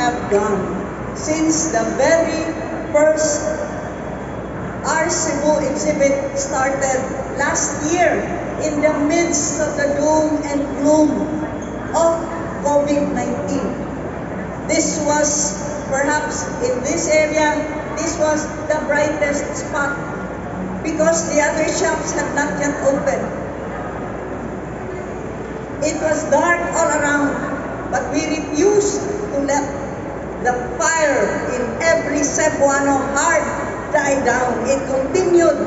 have done since the very first Arcebu exhibit started last year in the midst of the doom and gloom of COVID-19. This was perhaps in this area, this was the brightest spot because the other shops had not yet opened. It was dark all around, but we refused to let the fire in every Cebuano heart die down. It continued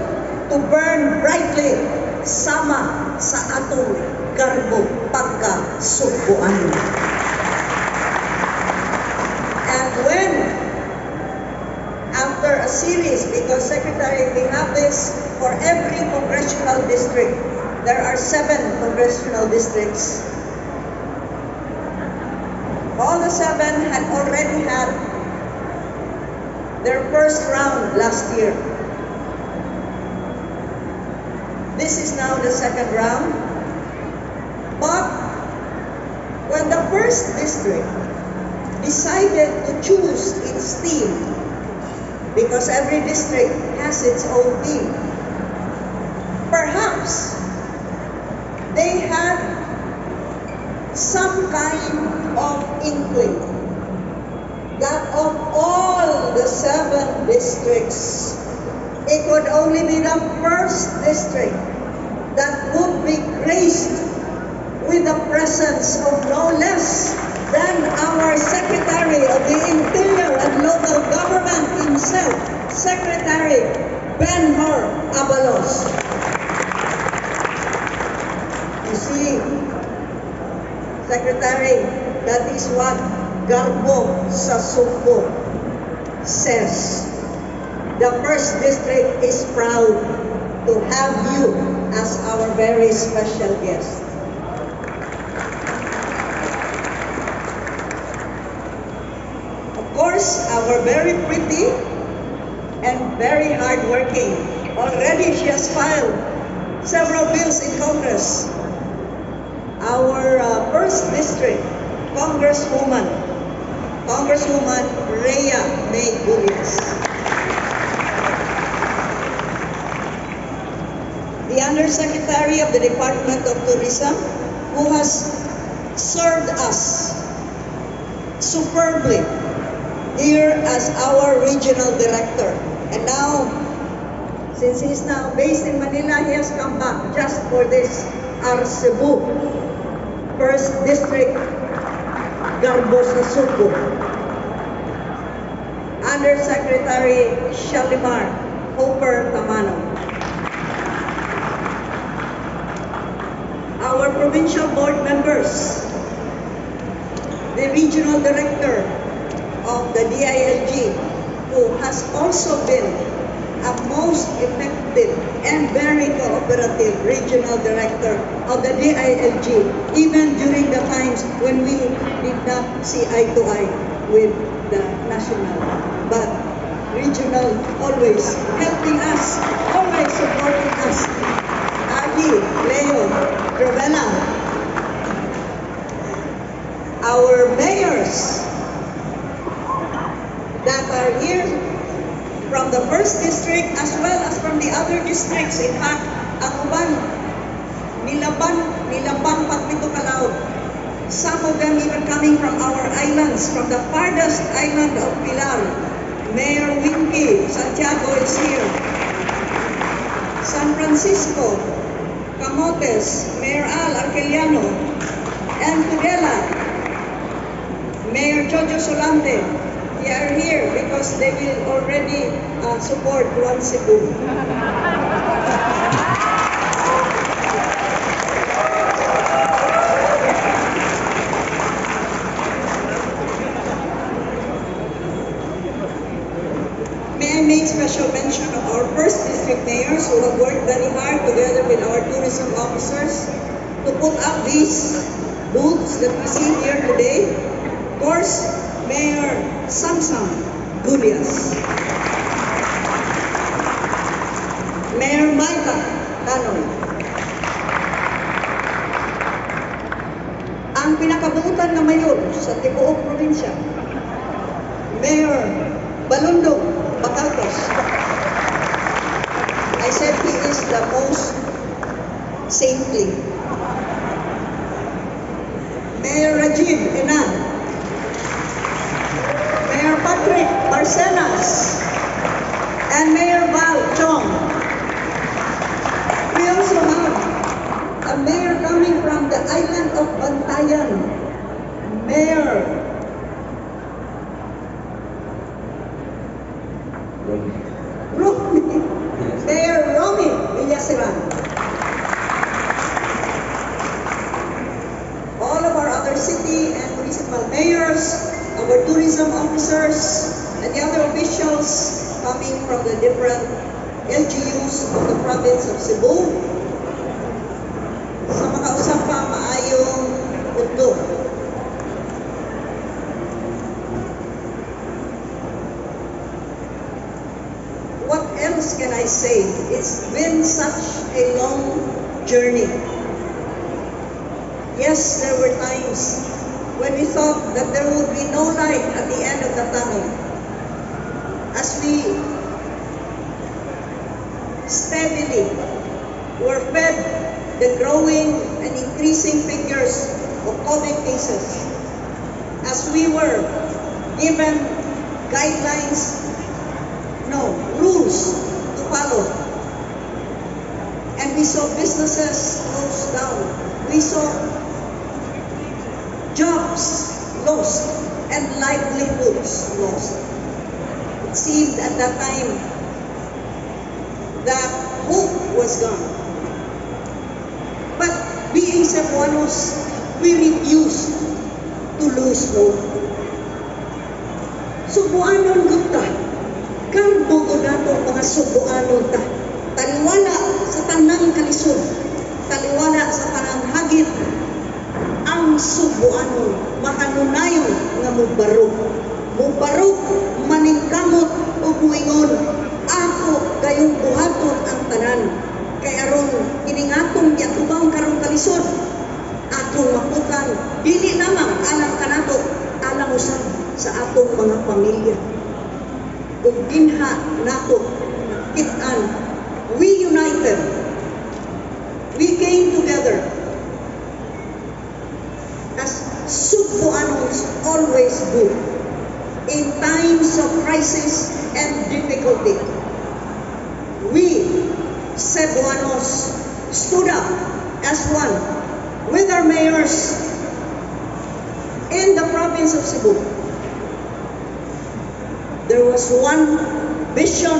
to burn brightly sama sa atong garbo pagka Sugbuano. And when, after a series, because, Secretary, we have this for every congressional district. There are 7 congressional districts. All the 7 had already had their first round last year. This is now the second round. But when the first district decided to choose its theme, because every district has its own theme, perhaps they had some kind of inkling that of all the 7 districts, it would only be the first district that would be graced with the presence of no less than our Secretary of the Interior and Local Government himself, Secretary Benhur Abalos. You see, Secretary, that is what Garbo sa Sugbo says. The first district is proud to have you as our very special guest. Of course, our very pretty and very hardworking. Already she has filed several bills in Congress. Our first district Congresswoman, Congresswoman Rhea May Gullas. The Undersecretary of the Department of Tourism, who has served us superbly here as our regional director. And now, since he's now based in Manila, he has come back just for this Arcebu, First District, Garbo sa Sugbo. Undersecretary Shalimar Hopper Tamano. Our provincial board members, the regional director of the DILG, who has also been a most effective and very cooperative regional director of the DILG, even during the times when we did not see eye to eye with the national. But regional always helping us, always supporting us. Agi, Leo, Trovela, our mayors that are here from the first district as well as from the other districts. In fact, ang uban, nilaban pagpito kalaod. Some of them even coming from our islands, from the farthest island of Pilar. Mayor Winky Santiago is here. San Francisco, Camotes, Mayor Al Arqueliano, and Tudela, Mayor Jojo Solante. They are here because they will already support One Cebu. May I make special mention of our first district mayors who have worked very hard together with our tourism officers to put up these booths that we see here today. Of course, Mayor Samsam Gullas, Mayor Maita Canoy. Ang pinakabuutan na mayor sa tibuok probinsya, Mayor Balundong Bacaltos. I said he is the most saintly. Mayor Rajiv Enan, Mayor Patrick Barcenas, and Mayor Val Chong. We also have a mayor coming from the island of Bantayan, Mayor Romy, Mayor Romy Villaceran. All of our other city and municipal mayors, our tourism officers, and the other officials coming from the different LGUs of the province of Cebu. Sa makausap pa, maayong udto. What else can I say? It's been such a long journey. Yes, there were times when we thought that there would be no light at the end of the tunnel. As we steadily were fed the growing and increasing figures of COVID cases, as we were given guidelines, no, rules to follow. And we saw businesses close down. We saw jobs lost and livelihoods lost. It seemed at that time that hope was gone. But being Cebuanos, we refused to lose hope. Sugboanon gud ta. Garbo gud nato mga Sugboanon ta. Taliwala sa tanang kalisod, taliwala sa tanang hagit, ang Sugboanon makanunayon nga mubarog. Mubarog, maningkamot ug muingon, ako gayong buhaton ang tanan. Kay aron kining atong giatubang karong kalisod, atong mapukan, dili lamang alang kanato, alang usab sa atong mga pamilya. Ug dinha nato nakit-an, we united, we came together as Sugboanons always do in times of crisis and difficulty. We, Cebuanos, stood up as one with our mayors in the province of Cebu. There was one vision,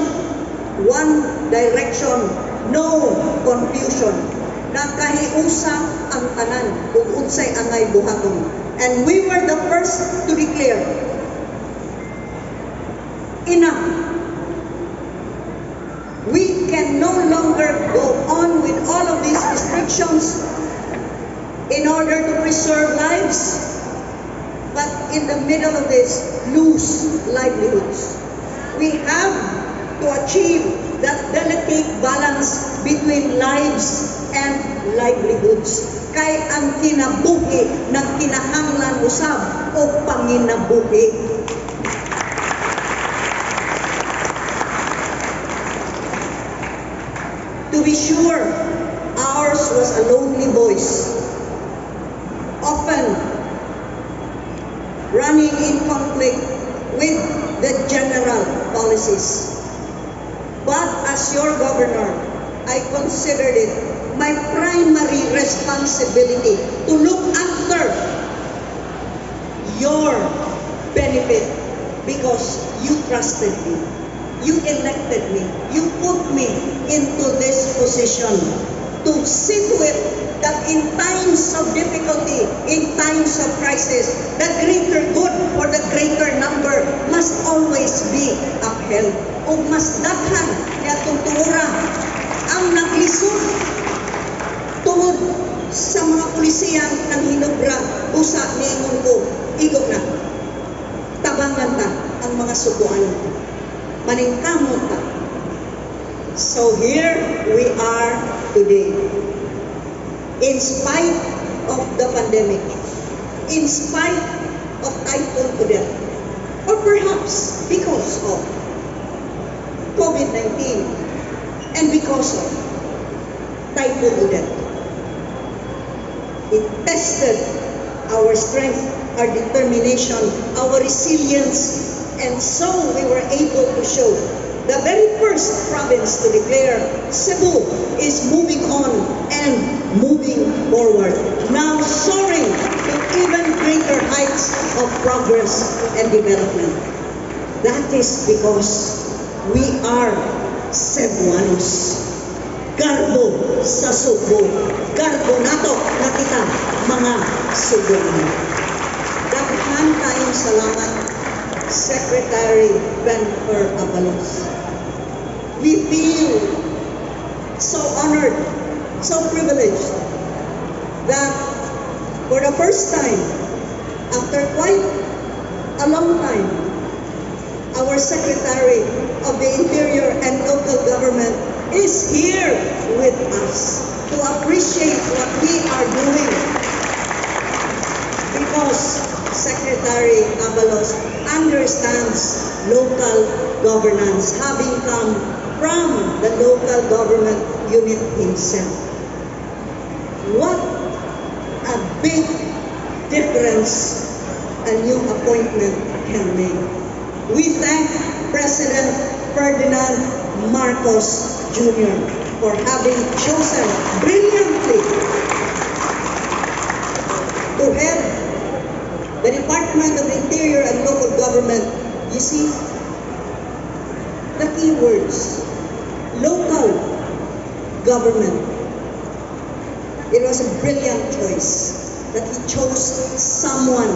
one direction, no confusion. Nakahiusa ang tanan kung unsay angay buhaton. And we were the first to declare, enough. We can no longer go on with all of these restrictions in order to preserve lives, but in the middle of this, lose livelihoods. We have to achieve that delicate balance between lives and livelihoods. Kay ang kinabuhi nagkinahanglan usab og panginabuhi. To be sure, ours was a lonely voice, often running in conflict with the general policies. But as your governor, I considered it my primary responsibility to look after your benefit because you trusted me, you elected me, you put me into this position to see to it that in times of difficulty, in times of crisis, the greater good for the greater number must always be upheld. O mas daghan niadtong tuora ang naglisod tungod sa mga pulisiyang nanghinubra, usa niingon ko, igo na. Tabangan ta ang mga Sugboanon. Maningkamot ta. So here we are today. In spite of the pandemic, in spite of Typhoon Odette, or perhaps of COVID-19 and because of Typhoon Odette. It tested our strength, our determination, our resilience, and so we were able to show the very first province to declare Cebu is moving on and moving forward, now soaring to even greater heights of progress and development. That is because we are Cebuanos. Garbo sa Sugbo. Garbo nato na kita mga Sugboano. Daghan kayong salamat, Secretary Benhur Abalos. We feel so honored, so privileged that for the first time, after quite a long time, our Secretary of the Interior and Local Government is here with us to appreciate what we are doing. Because Secretary Abalos understands local governance, having come from the local government unit himself. What a big difference a new appointment can make. We thank President Ferdinand Marcos Jr. for having chosen brilliantly to head the Department of Interior and Local Government. You see, the key words, local government. It was a brilliant choice that he chose someone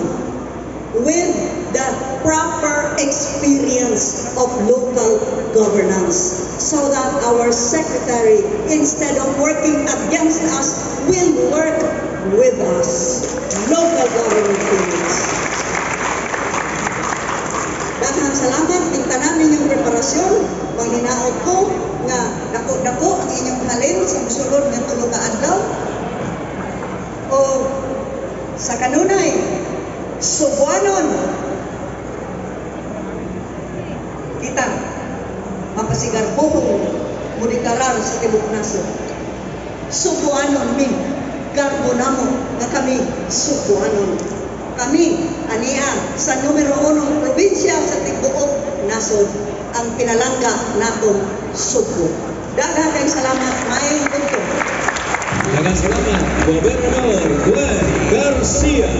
with the proper experience of local governance so that our secretary, instead of working against us, will work with us. Local government units. Daghang salamat ning tanan ninyong preparasyon. Panghinaot ko nga dako-dako ang inyong halin sa mosulod nga 3 ka adlaw. O sa kanunay, Sugbuanon kita mapasigarbohong mudeklarar sa tibuok nasod. Sugbuanon mi, garbo namo nga kami Sugbuanon. Kami ania sa numero unong probinsya sa tibuok nasod, ang pinalangga natong Sugbo. Daghan kayong salamat, maayong punto. Daghang salamat, Gobernador Gwen Garcia.